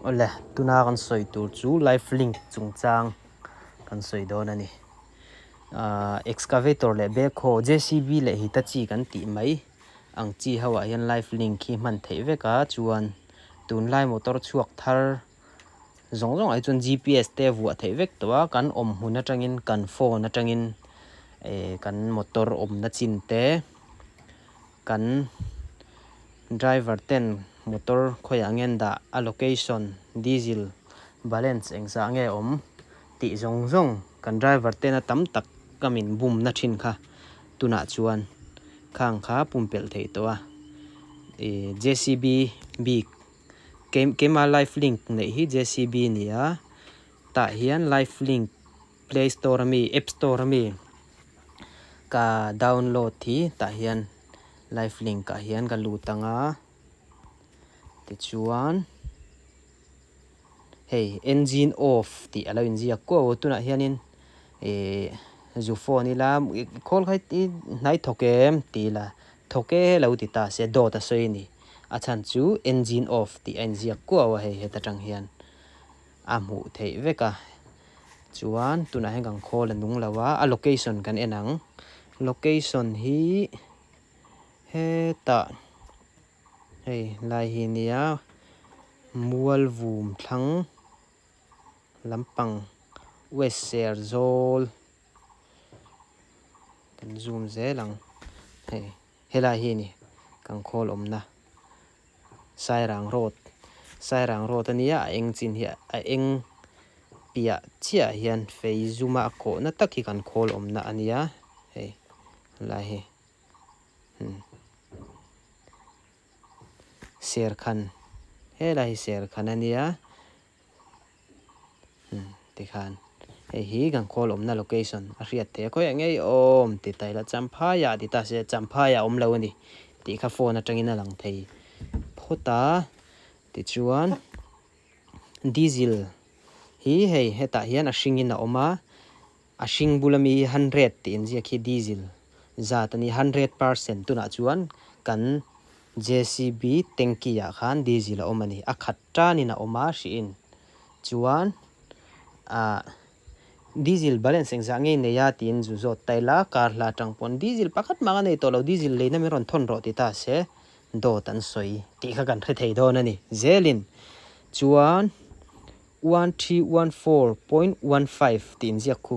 Awle, tuna kan sawi tur chu life link chungchang kan sawi dawn a ni. Ahh excavator leh backhoe JCB leh Hitachi kan tih mai ang chi ho ah hian life link hi hman theih vek a chuan tunlai motor chhuak thar zawng zawng ah hi chuan GPS te vuah theih vek tawh a kan awm hmun atangin kan phone atangin eh kan motor awmna chin te kan driver ten motor khawiah nge an dah a location diesel balance engzah nge awm tih zawng zawng kan driver tena tam tak ka min bum na thin kha tunah chuan khang kha pumpelh theih tawh a ih JCB bik keimah life link neih hi JCB a ni a tah hian life link play store ami app store ami ka download hi tah hian life link ah hian ka lut ang a tichuan hei engine off tih a lo inziak kuau a tunah hianin ihh zu phone ila khawl kha i hnai thawk em tih ila thawk e lo ti ta se dawt a sawi a ni a chhan chu engine off tih a inziak kuau a hei heta tang hian. a hmuh theih vek a chuan tunah hian kan khawl a nung lo a a location kan en ang location hi hetah hei lai hi nia mualvum thlang lampang west serzawl kan zoom zel ang hei helai hi a ni kan khawl awmna. Sairang road Sairang road a nia a eng chin hi a eng piah chiah hian fei zum a kawhna tak hi kan khawl awmna a nia hei helai hi hmm serkhan helai hi serkhan a nia. Tikhan hei hi kan khawl awmna location a hriat theih a khawiah ngei awm ti ta ila Champhai ah ti ta se Champhai ah awm lo a ni tih kha phone atangin a lang thei phawt a tichuan diesel hi hei hetah hian a hringin a awm a a hring bula mi hi hundred tih inziak hi diesel zat a ni 100% tunah chuan kan JCB tanky ah khan diesel a awm a ni a khat tanin a awm a hrihin chuan ah diesel balance engzah nge nei a tiin zu zawt ta ila car hla atang pawn diesel pakhat mah ka nei tawh lo diesel leina min rawn thawn rawh ti ta se dawt an sawi tih kha kan hre thei dawn a ni zelin chuan. 1314.15 tih inziak khu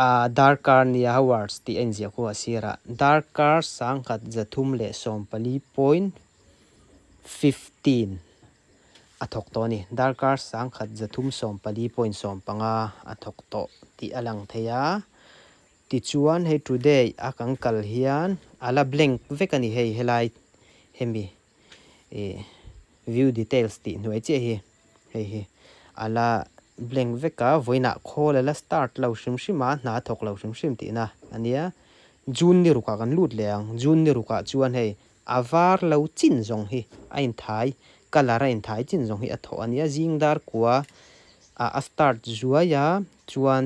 ah darkar nia hours tih a inziak khu a sirah darkar sangkhat 314 point 15 a thawk tawh a ni darkar 1314 point 15 a thawk tawh tih a lang thei a tichuan hei today a kan kal hian a la blank vek a ni hei helai hemi. Ih view details tih hnuai chiah hi hei hi a la blank vek a vawiinah khawl a la start lo hrim hrim a hna a thawk lo hrim hrim tihna a nia June ni rukah kan lut leh ang June ni rukah chuan hei a var lo chin zawng hi a inthai colour a inthai chin zawng hi a thawh a nia zing dar kua ah a start zuai a chuan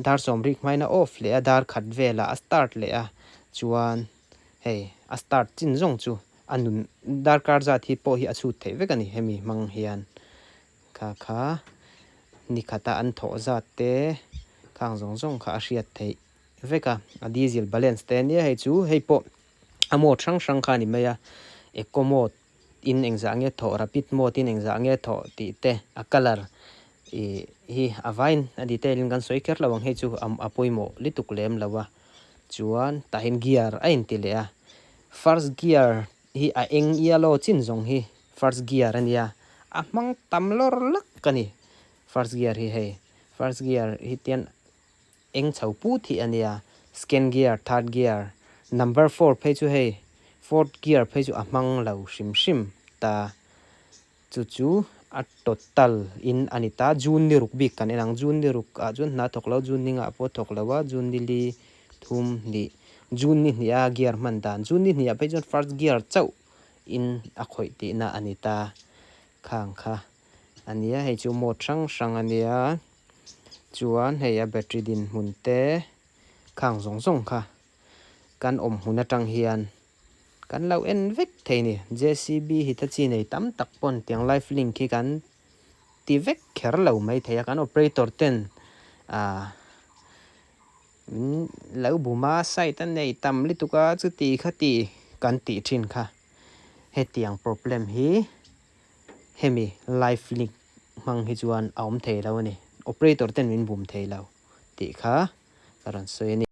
dar sawmrik hmain a off leh a dar khat velah a start leh a chuan. Hei a start chin zawng chu a nun darkar zat hi pawh hi a chhut theih vek a ni hemi hmang hian kha kha ni khata an thawh zat te khang zawng zawng kha a hriat theih vek a a diesel balance te ania hei chu hei pawh a mode hrang hrang kha a ni mai a eco mode in engzah nge thawh rapid mode in engzah nge thawh tih te a colour ih hi a vaiin a detail in kan sawi kher lo ang hei chu a pawimawh lutuk lem lo a. Chuan tah hian gear a inti leh a, first gear hi a eng yellow chin zawng hi first gear a nia, a hmang tam lawr lak a ni first gear hi hei first gear hi tian eng chho put hi a nia, second gear third gear number four phei chu hei fourth gear phei chu a hmang lo hrim hrim ta. Chu chu a total in a ni ta. June ni ruk bik kan en ang. June ni ruk ah chuan hna thawk lo, June ni ngah pawh thawk lo a, June ni li thum hnih, June ni hnih a gear hman dan. June ni hnih ah phei chuan first gear chauh in a khawih tihna a ni ta. Khang kha a nia, hei chu mode hrang hrang a nia. Chuan hei a battery dinhmun te khang zawng zawng kha kan awm hmun atang hian. Kan lo en vek thei ni. JCB Hitachi nei tam tak pawn tiang live link hi kan ti vek kher lo mai thei a. Kan operator ten ah min lo bum a, site a nei tam lutuk a, chuti khati kan tih thin kha. Hetiang problem hi hemi live link hmang hi chuan a awm thei lo a ni. Operator ten min bum thei lo tih kha ka rawn sawi a ni.